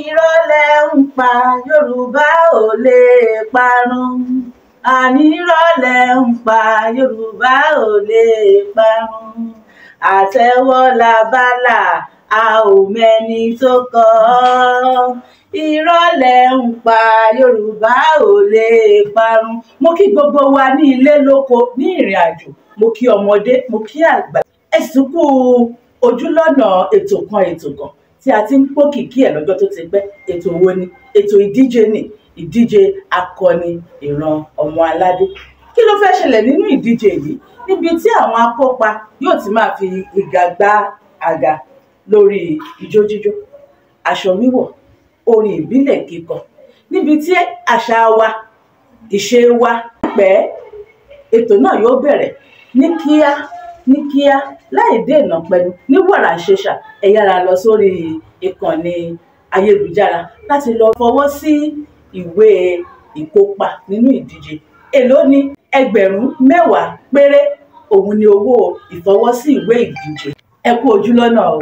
Irọ́ lẹ ń pa, Yorùbá ò lè parun. Àní irọ́ lẹ ń pa, Yorùbá ò lè parun. Àtẹ́wọ́ la bálà, a ò mẹ́ni tó kọ ọ́. Irọ́ lẹ ń pa, Yorùbá ò lè parun. Mo kí gbogbo wa ní ilé lóko ní ìrìn àjò, mo kí ọmọdé, mo kí àgbà. Ẹ sì kú ojúlọ́nà ètò kan ètò kan tí a ti ń pòkìkí ẹ̀ lọ́jọ́ tó ti pẹ́. Ètò wo ni? Ètò ìdíje ni, ìdíje akọni ìran ọmọ aládé. Kí ló fẹ́ ṣẹlẹ̀ nínú ìdíje yìí? Níbi tí àwọn akópa yóò ti máa fi ìgà gbá àga lórí ijó jíjó, aṣọ wíwọ̀, orin ìbílẹ̀ kíkọ, níbi tí àṣà wa, ìṣe wa pẹ́. Ètò náà yóò bẹ̀rẹ̀ ní kíá ní kíá láì dènà pẹ̀lú ní wàràǹṣeṣà. Ẹ yára lọ sórí ìkànnì ayélujára láti lọ fọwọ́ sí ìwé ìkópa nínú ìdíje. Èló ni? 10,000 péré òun ni owó ìfọwọ́sí ìwé ìdíje. Ẹ kú ojú lọ́nà o.